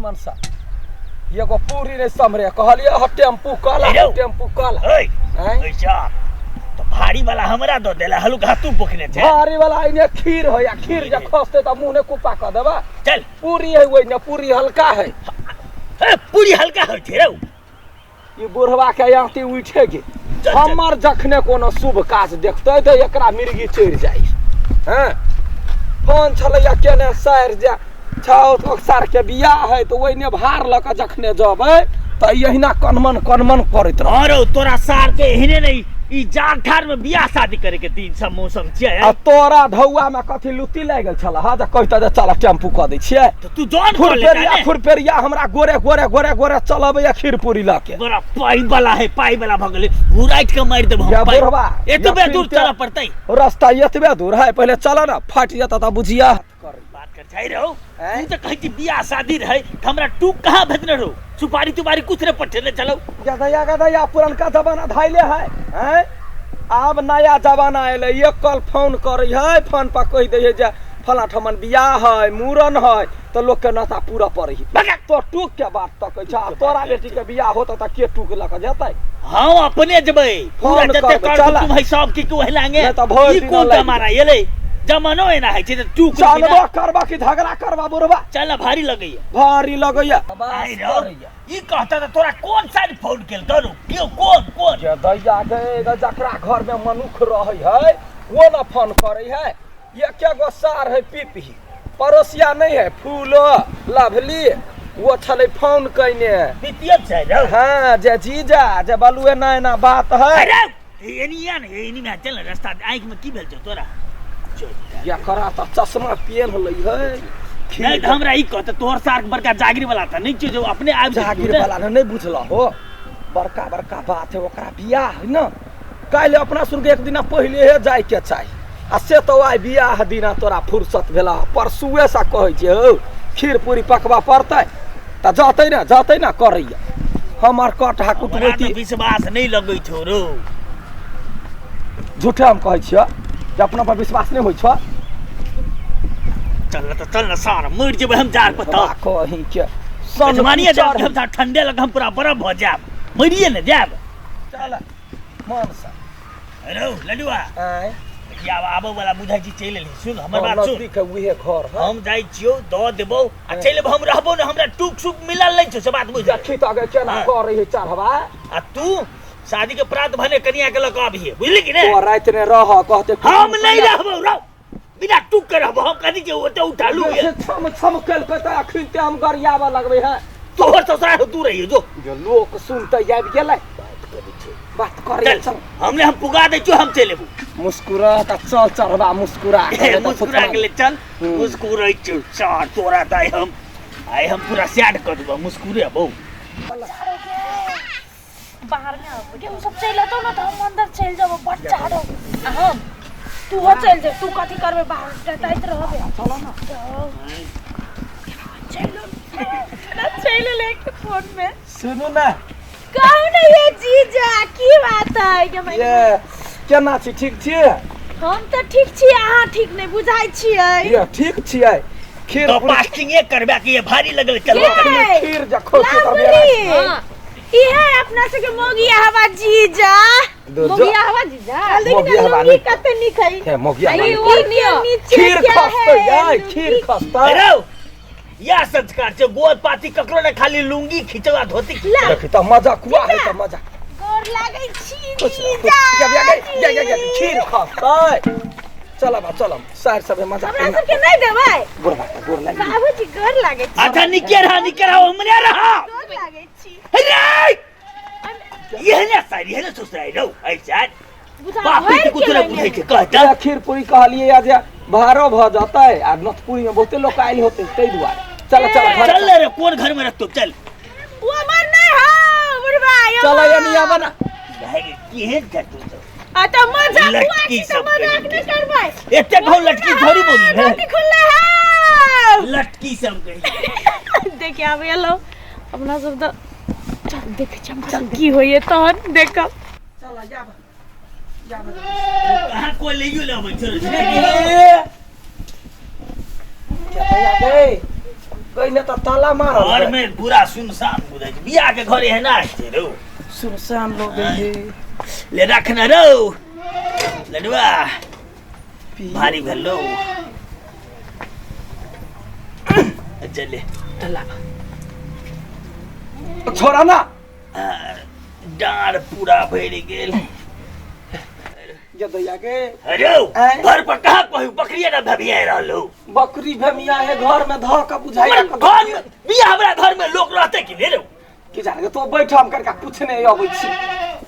निमन से एगो पूरी नहीं सम्हरे कहलिए ह टेम्पू कला हेलो। टेम्पू कला ओए आँय? ओए साहब तो भारी वाला हमरा दो देला हलुका तू बोखने छे भारी वाला एने खीर है आ खीर जे खसते त मुंह ने कुपा क देबा चल पूरी है ओइने पूरी हल्का है ए, पूरी हल्का होइ छै रौ ई बुढ़वा के आँती उठे गे चल। हमर जखने कोनो शुभ काज देखते तऽ एकरा मिर्गी चढ़ि जाइ हैं फोन छलैया केने सारि जे छौ तो सार के बियाह है तऽ ओहिने भार लऽ कऽ जखने जबै तऽ एहिना कनमन कनमन करैत रह और तोरा सार के एहने नहीं ई जाड़ ठार में बियाह शादी करे के दिन सब मौसम छियै आ तोरा ढौआ में कथी लुत्ती लागि गेल छल हँ जे कहितऽ जे चल टेम्पू कऽ दै छियै तो तू जौन कर लेता खुरपेरिया ने खुरपेरिया हमरा गोरे गोरे गोरे गोरे चलबैया खीर पूरी लऽ के बड़ा पाई वाला है पाई वाला भऽ गेलै घुराइट के मारि देबो या हम पाइ। बुढ़वा, एतबे या दूर फिर चलऽ पड़तै रास्ता एतबे दूर है पहिले चल ना फाटि जेतऽ तऽ बुझिया बात कर छै रहो आँय? तू तऽ कहै छी बियाह शादी रहै तऽ हमरा टूक कहाँ भेजने रहो सुपारी तुपारी कुछ नहि पठेने छलौ गदैया गदैया पुरनका जमाना धैले है हैं आब नया जमाना एलै एक कल फोन करै है फोन पर कहि दै है जे फलाँ ठमन बियाह है मूड़न है तऽ लोकके नशा पूरा पड़ै है तो टूक के बात तकै छ आ तोरा बेटी के बियाह होतै तऽ के टूक लऽ कऽ जेतै हाँ अपने जेबै पूरा फोन जते करबै, कर चल। कुटुम है सब के क्यों हिलांगे नहि तऽ भरि ई दिना कोन लागि जमाना एलै जमानो एना है छै तऽ टूक चलबो करबा कि झगड़ा करबा बुढ़बा चल भारी लगैया भारी लगैया आइ रौ, ई कहता तऽ तोरा कोन साइड फोन केलकौ रौ? क्यों कोन कोन जे दैया गे गे जकरा घर में मनुख रहै है वो न फोन करै है एके गो सार है पीपी पड़ोसिया नहीं है फूलो लवली वो छलै फोन कयने बीपीएफ छै रौ हाँ जे जीजा जे बलुए ना एना बात है अरे एनी आ ने एनी में चल ने रास्ता आँखि में की भेल छौ तोरा चल। एकरा तऽ चश्मा पेन्ह लै है नहीं तऽ हमरा ई कहते तोहर सार बड़का जागिर वाला तऽ नहीं छियौ जो अपने आबि जेतौ जागिर ने। वाला ने नहीं बुझल हो बड़का बड़का बात है ओकरा बियाह है ना काल्हि अपना सुनके एक दिना पहिले हे जाइके चाही आ से तऽ आइ बियाह दिना तोरा फुर्सत भेला परसुए से कहै छियै हौ खीर पूरी पकबऽ पड़तै तऽ जतै ने जतै ने करैया हमर कटहा हमरा तऽ कुटमैती विश्वास नहीं लगै छौ रौ झूठे हम कहै छियौ जे अपना पर विश्वास नहि होइ छौ चल न तऽ चल न सार मरि जेबै हम जाड़ पर तऽ कहीं के सन जमानिए जाब चढ़ हम सार ठंडे लग हम पूरा बर्फ भऽ जायब मरिए ने जायब चल मन से रौ लडुआ आँय देखिए आब आबऽ वाला बुझाइ छी चलि एलही सुन हमर बात सुन नजदीक है उहे घर है हम जाइ छियौ दऽ देबौ आ चलि एबौ हम रहबौ ने हमरा टूक सुक मिलल नहि छौ से बात बुझ देखी तऽ गे केना हाँ। करै है चढ़वा आ तू शादी के प्रात भने कनिया के लऽ कऽ अबिहे बुझली कि ने तो राति ने रह कहते हम नहीं रहबौ रौ बिना टूक के रहबौ हम कथी के ओते उठा लू से छम छम केलकै तऽ अखन ते हम गरियाबऽ लगबै है तोहर ससुराल तू रहियो जो जे लोक सुनते आबि गेलै बात करै चल चल हमने हम पुगा दै छियौ हम चलि एबौ मुस्कुरा कऽ चल चढ़बा मुस्कुरा कऽ, नहि तऽ मुस्कुरा के ले चल हम्म। मुस्कुरै छियौ चार तोरा तऽ आइ हम आइ हम पूरा सैड कऽ देबौ मुस्कुरे बौ बाहर में आबो के सब चलि एतौ ने तऽ हम अंदर चलि जेबो बड़ जाड़ो आ हम तू हो चलि जा तू कथी करबे बाहर टटाइत रहबे चल ना चलि चलि ले के फोन में सुनू ना कहू ने ये जीजा की बात है के मैं ये केना छी ठीक छियै हम तऽ ठीक छी अहाँ ठीक नहि बुझाइ छियै ये ठीक छियै खीर तो पूरी पास्टिंगे करबा के ये भारी लगल चलबो ये। करबे खीर जखो छी तऽ लावली इहे अपना सबके मोगिया हवा जीजा जो- मोगिया हवा जीजा लेकिन मोगिया हवा लुंगी नहीं। कते नीक है हे मोगिया आई हवा ओ नहीं। नियो। नीचे खीर क्या खसतै है यार खीर खसतै रौ या संस्कार छै गोद पाती ककरो ने खाली लुंगी खिचवा धोती खिचवा। देखी तऽ मजा कुआ है तऽ मजा गोर लागै छी खुश रह, खुश। जीजा गे, गे, गे, गे, गे, खीर खसतै चलब आ चलब सार सबे मजा हमरा सबके नहि देबै गोर लागतै गोर लागि बाबूजी गोर लागै छी अच्छा निके रहा निके रहा हमने रहा गोर लागै छी रे ये ने सारी ये ने ससुराई रौ ऐसा बुझा बाप भरि के कुछ के ने लैने। बुझै छै कहता जे खीर पूरी कहलियै या जे भारो भऽ जेतै आ नथपुरी में बहुते लोक आयल होतै ताहि दुआरे चल चल घर चल रे कोन घर में रखतो चल ओ हमर नहि हौ बुढ़बा चल एनी आब ना भाई केहन छै तू सब आ तऽ मजाक हुआ लटकी छी तऽ सब मजाक कही नहि करबै एते कहू लटकी थोड़ी बोली है धोती खुलले हौ लटकी सब कही देखि आबै एलौ अपना सब तऽ चल देखै छी हम चल की होइए तहन देखब चल आब कहाँ कोई लइयो ले अबै छै ए, भैया गए गई ने त ताला मारल घर में पूरा सुनसान बुझाइ छै बियाह के घर एहना होइ छै रौ सुनसान लोग है ले रख न रौ लडुआ भारी भेल रौ चले ताला छोड़ा ना डाँड़ पूरा भरि गेल जदैया के अरे आँय? घर पर कहाँ कहू बकरिए ना भभिया रहल हो बकरी भेमिया है घर में धऽ के बुझाइ घर में बियाह हमरा घर में लोग रहते कि नहीं रहो की जाने तो बैठ हम करके पूछने अबै छी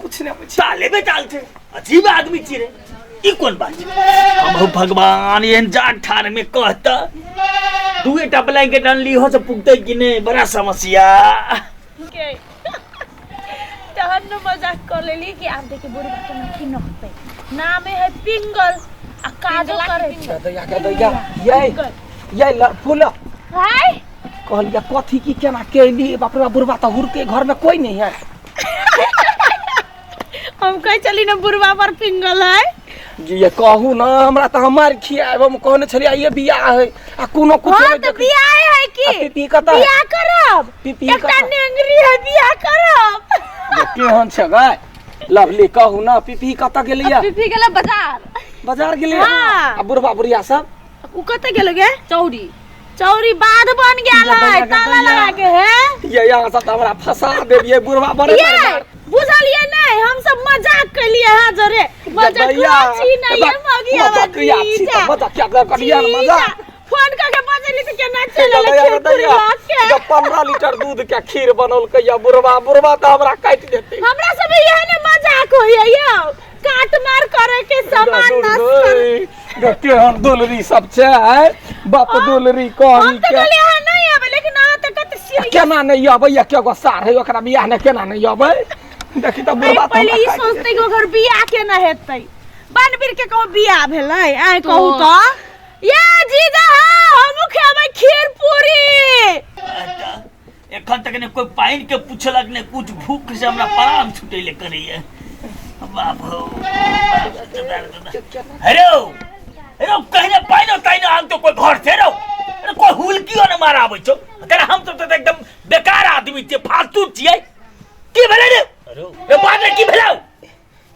पूछने अबै छी चाले बेचाल छै अजीब आदमी छी रे ई कोन बात छै हम भगवान एहन जाड़ ठाड़ में कहता दुएटा ब्लैंकेट अनली हो से पुगतै कि नहीं बड़ा समस्या के तहन न मजाक कर लेली कि आब देखी बुढ़बा के की नहतै नामे है पिंगल आ काजो करे छै दैया के दैया ये ये ल फूल हाय कहलिया कथी की केना केली बाप रे बाप बुढ़बा तऽ हुरके घर में कोई नहीं है हम कह चली न बुढ़बा पर पिंगल है जी ये कहू ना हमरा तऽ हमार खियाएब हम कहने छलियै ये बियाह है आ कोनो कुछ हाँ नहीं तो देख बियाह है आ की पीपी कतऽ है? बियाह करब पीपी एकटा कतऽ? नेंगरी है बियाह करब ये केहन छै गै लवली कहू ना पीपी कतऽ गेलैया पीपी गेलै बाजार बाजार गेलैया हाँ। आ बुढ़बा बुढ़िया सब उ कतऽ गेल गे चौरी चौरी बाध बन गेल है गदैया, ताला गदैया। लगा के है ये यहाँ सब तऽ हमरा फंसा देलियै बुढ़बा बड़े ये बुझलिए नहीं हम सब मजाक कैलिए हाँ जरे मजाक छी नहीं ये मगी मजाकिया छी तऽ मजाकिया करिया ने मजाक फोन करके बजली तऽ केना चलि एलै खीर पूरी लऽ के जब 15 लीटर दूध के खीर बनौलकै या बुढ़बा बुढ़बा तऽ हमरा काटि देतै हमरा सब इहे ने मजाक होइए यौ काट मार करे के सामान नष्ट करे केहन दुलरी सब छै आँय? बाप दुलरी हम कही तऽ के कहलिए अहाँ नहीं आबै लेकिन अहाँ तऽ कते सीरियस केना नहि अबै या केगो सार है ओकरा बियाह ने केना नहि अबै देखी तऽ बुढ़बा तऽ पहिले हमरा ई काटि सोचतै कि ओकर बियाह केना हेतै बनबीर के कहू बियाह भेलै आइ कहू तऽ ये जीजा हमहूँ खेबै खीर पूरी एखन तक ने कोई पानि के पूछलक ने कुछ भूख से हमरा प्राण छूटे ले करैया बाप हो हेलो हेलो कहीं पानि तानि आन तो कोई घर से रो अरे कोई हुलकियो ने मारा आबै छौ तेरा हम सब तऽ एकदम बेकार आदमी छियै फालतू छियै की भेलै रे रे बाद में की भेलौ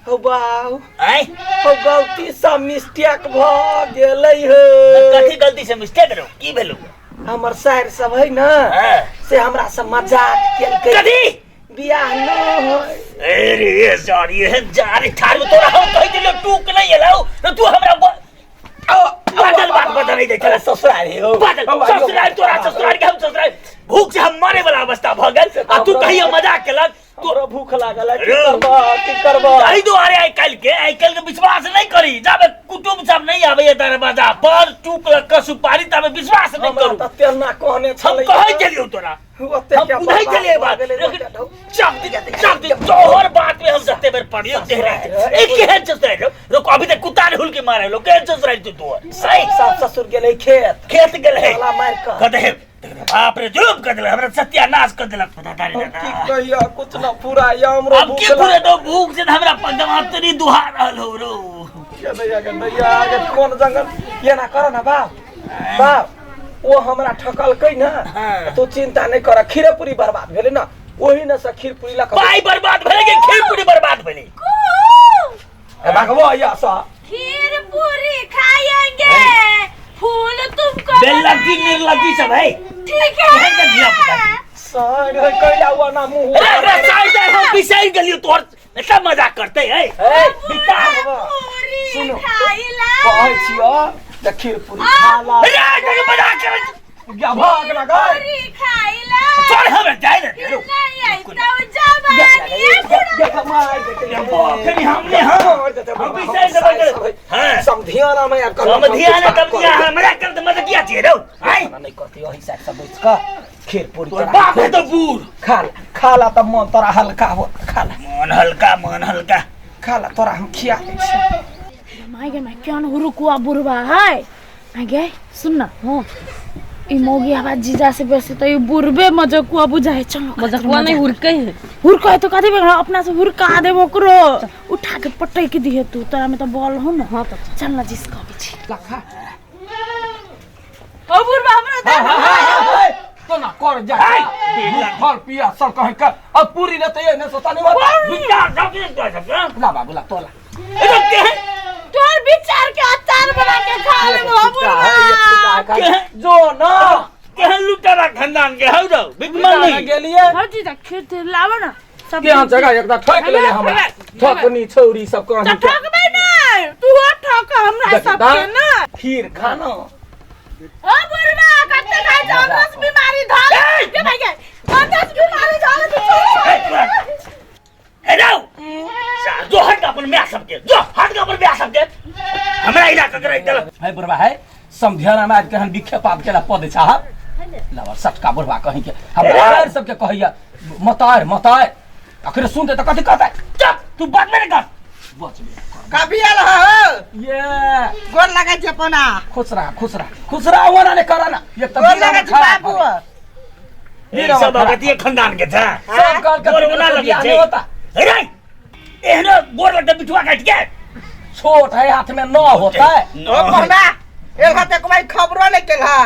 हौ बाउ आँय हौ गलती से मिस्टेक भऽ गेलै हो कथी गलती से मिस्टेक रहो की भेलौ हमर सार सब है ना हाँ। से हमरा से मजाक केलकै कथी बियाह न होय अरे सॉरी एहन जारी ठार में तोरा हम कहि देलियो टूक नहीं एलौ त तू हमरा बादल बात बदल नहीं दै छला ससुराल हो बादल ससुराल तोरा ससुराल के हम ससुराल भूख से हम मरे वाला अवस्था भ गेल आ तू कहियो मजाक केलक तू तोरा भूख लागल है की अरे। करबा की करबा एहि दुआरे आइ काल्हि के आइ काल्हि के विश्वास नहीं करी जाबे कुटुम्ब सब नहीं आबैया दरवाजा पर टूक लग के सुपारी ताबे विश्वास नहीं हमरा करू तऽ तेना कहने हम छलै कहै छलियौ तोरा ओते हम के बुझै छलियै बात गेलै लेकिन ओते ढौ। चप दे चप दे तोहर बात में हम जते बेर पड़ियो तेरे एक केहन ससुराल रहो रुको अभी तक कुत्ता ने हुल के मारे लो केहन ससुराल तू तोहर साफ साफ ससुर गेलै खेत खेत गेलै ताला मारि कऽ। कदे बाप रे जुलुम कर देलक हमरा सत्यानाश कर देलक पता नहीं हम की दादा कहिया कुछ न पूरा या हमरो अब की पूरे तो भूख से हमरा पदमातरी दुहा रहल हो रो दैया के दैया के कोन जंगल ये ना कर ना बाप बाप ओ हमरा ठकलकै ना हाँ। तू चिंता नहीं कर खीरे पूरी बर्बाद भेलै ना ओही ने से खीर पूरी लऽ कऽ पाई बर्बाद भेलै कि खीर पूरी बर्बाद भेलै भगवो या सा खीर पूरी खाएंगे फूल तुमको बेलती निर्लज्जी सब है ठीक एहन के धिया पुता है साइड है कैला हुआ ना मुंह अरे अरे साइड दे हम बिसरि गेलियो तोहर सब मजाक करते है ए विकास पूरी सुनो। खाइला कहै छियो तऽ खीर पूरी खा ला अरे तक मजाक करै या भाग ना गए पूरी खाइला चल हमरा जाय ने दे नहीं आई तो जवानी हमने हम बिसरि देबै हां समधियाना में आब करब समधियाना तब दिया हमरा कर दे मजाकिया छियै रौ आइ नहीं करती ओही साइड से बैठ कऽ खीर पूरी तोर तोरा बाप है तो बूढ़ खा ला खा ला तब मन तोरा हल्का हो खा ला मन हल्का मन हल्का खा ला तोरा हम खिया दै छी माय गे माय क्यों हुरुकुआ बुढ़वा है माय गे सुन ना हो ई मौगी आवाज जीजा से बेसी तो ई बुढ़बे मजकुआ बुझाए चलो मजकुआ नहीं हुरकै है हुरका है तो कथी बेर अपना से हुरका देब ओकरो उठा के पटक दिहे तू तोरा में तो बल हो ना हाँ तो चल ना जिस कहबे छी ला खा ओ बुढ़बा हमरा दे तो ना कर जा भूखल पिया सब कहीं का अब पूरी लेते ये ने सोता नहीं होता। विचार सब के तो सब ला बाबू ला तोला। ए तो के तोर विचार के अचार बना के खा ले बुढ़वा जो ना केहन लुटेरा खानदान के हौ रौ बिगमल नहीं गेलिए। भौजी त खीर लाबो ना सब यहाँ जगह एकदा ठोक ले हमरा ठोकनी छौरी सब कहीं त ठोकबै नै तू हो ठोक हमरा सब के ना खीर खाना। ओ बुढ़वा कते खाइ छ अंदर बीमारी धर के भाई के अंदर बीमारी धर तू। हे रौ जो हट अपन my सब के जो हट अपन my सब के हमरा इलाका के रह चल। है बुढ़वा है समधियाना में आज केहन बिखे पाप केला पद छा लवर सटका बुढ़वा कहीं के हमरा सब के कहैया मतार मतार अखरे सुनते त कथि कहता। चुप तू बात में कर बच कभी आल हो ये गोर लगे छै पना। खुश रहा खुश रहा खुश रहा ओना ने करा ना ये त गोर लगे छै बाबू। ई सब भगतिए खानदान के था सब काल के गोर ओना लगे छै होता। रे एहनो गोर लगते बिठुआ काट के छोट है हाथ में न होता है। ओ पना एक हाथे कोई खबरो नहीं केलहा।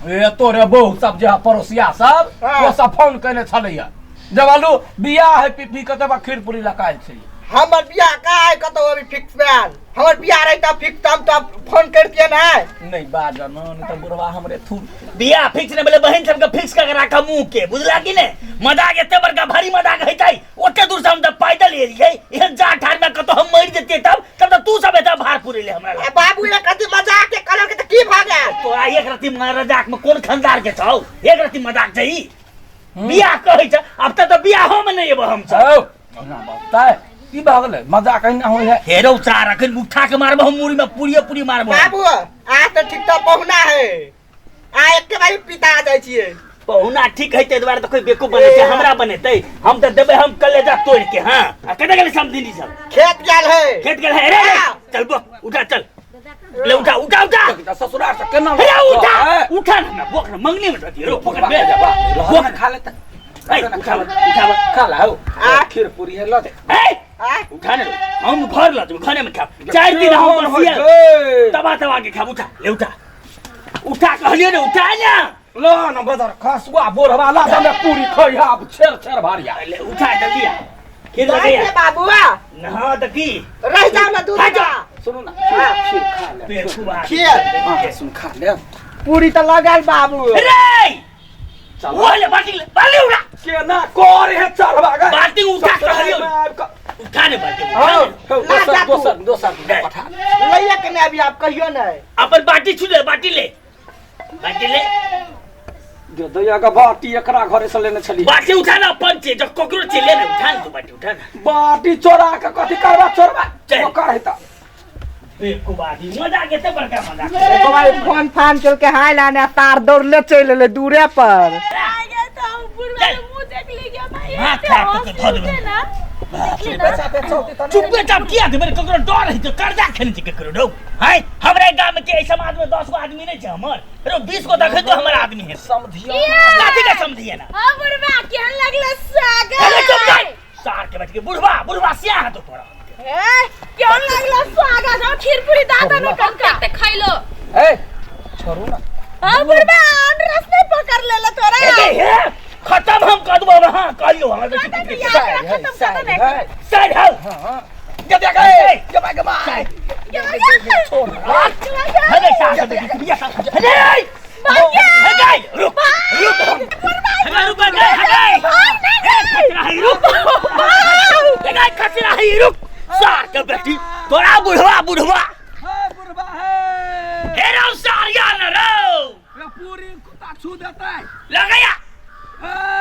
ए तोरे बहु सब जे पड़ोसिया सब वो सब फोन केने छलैया जब आलू बियाह है पीपी के तब खीर पूरी लकायल छै। हमर बियाह का है कतौ अभी फिक्स भेल हमर बियाह रही त फिक्स हम त फोन करतिए ना नहीं बाज न नहीं त बुढ़वा हमरे थू बियाह फिक्स ने बोले बहन सबके फिक्स कर राखा मुंह के बुझला कि ने मजाक एते बड़का भारी मजाक हेतै ओते दूर से हम त पैदल एलियै एहन जा ठार में कतौ हम मरि जतियै तब तब त तू सब एता भार पुरेले हमरा लग। बाबू एक रति मजाक के कलर के त की भ गेल तोरा एक रति मजाक में कोन खानदान के छौ एक रति मजाक छै बियाह कहै छ अब त बियाहो में नहीं एबो हम सब ना बात है की भऽ गेलै मजाक अहिना होइ है। हेरो चार अखन उठा के मारबो हम मुड़ी में पूरी पूरी मारबो। बाबू आ त ठीक त पहुना है आ एके बारी पिता जाइ छियै। पहुना ठीक है ते दुआरे त कोई बेवकूफ बने छै हमरा बनेतै हम त देबै हम कलेजा तोड़ के। हां आ कते गेलै समधिनी सब खेत गेल है खेत गेल है। रे चल बो उठा चल ले उठा उठा उठा ससुराल से केना अरे उठा उठा ना बोक ना मंगनी में धर रो पकड़ बे बोक खा लेता ए उठा उठा खा ला हो आ खीर पूरी है ल दे ए उठा ने हम घर ल जब घरे में खा 4 दिन हम बसिया तबा तबा के खा उठा ले उठा उठा कहलियो ने उठा ना ल न बदर खसुआ बोरवा ला दमे पूरी खइहा अब छेर छेर भारिया ले उठा जल्दी आ खीर लगैया बाबूआ ना त की रह जाओ ना दूध का सुनू ना खीर खा ले खीर हां सुन खा ले पूरी त लगल बाबू रे चल ले बाल्टी ले बाल्टी उठा केना कर है चढ़वा गे बाल्टी उठा कहलियो उठा ने बाल्टी हां दोसर दोसर दोसर पठा लइया के ने अभी आप कहियो नै अपन बाल्टी छु दे बाल्टी ले बाल्टी ले जो दैया का बाटी एकरा घरे से लेने छली बाटी उठा ना अपन छे जो ककरो छे ले ने उठा ने तू बाटी उठा ना बाटी चोरा के कथि करबा चोरबा ओकर हेता बेवकूफ आदमी मजाक एते बड़का मजाक एको बार फोन फान चल के हाय लाने तार दौड़ले चल ले दूरे पर आ गया तो हम बुढ़वा के मुंह देख ले गया भाई हाथ काट के धऽ देबै। ना चुपे चाप किया देबै ककरो डर है तो कर्जा खेने छै ककरो रौ हैं हमरा गांव में के एहि समाज में 10 गो आदमी नहीं छै हमर रो 20 गो देखै तो हमर आदमी है समधिया कथी के समधिया ना हां बुढ़वा केहन लगले सागर अरे चुप कर सार के बैठ के बुढ़वा बुढ़वा सिया है तो तोरा ए केहन लगले सागर हम खीर पूरी दादा ने कनका ते खैलो ए छोड़ू ना हां बुढ़वा अनरस नहीं पकड़ लेला तोरा ए हे खत्म हम कर देबो हां कहलियो हमरा बेटी खत्म कर दे साइड हौ हां जब गए जब गए माय छोड़ अरे सार के बेटी बिया अरे भाग रुक रुक अरे रुक गए रुक गए खचरा है रुक सार के बेटी तोरा बुढ़वा बुढ़वा है बुढ़वा है हे रौ सार या न रौ पूरी कुत्ता छू देता है लगाया ए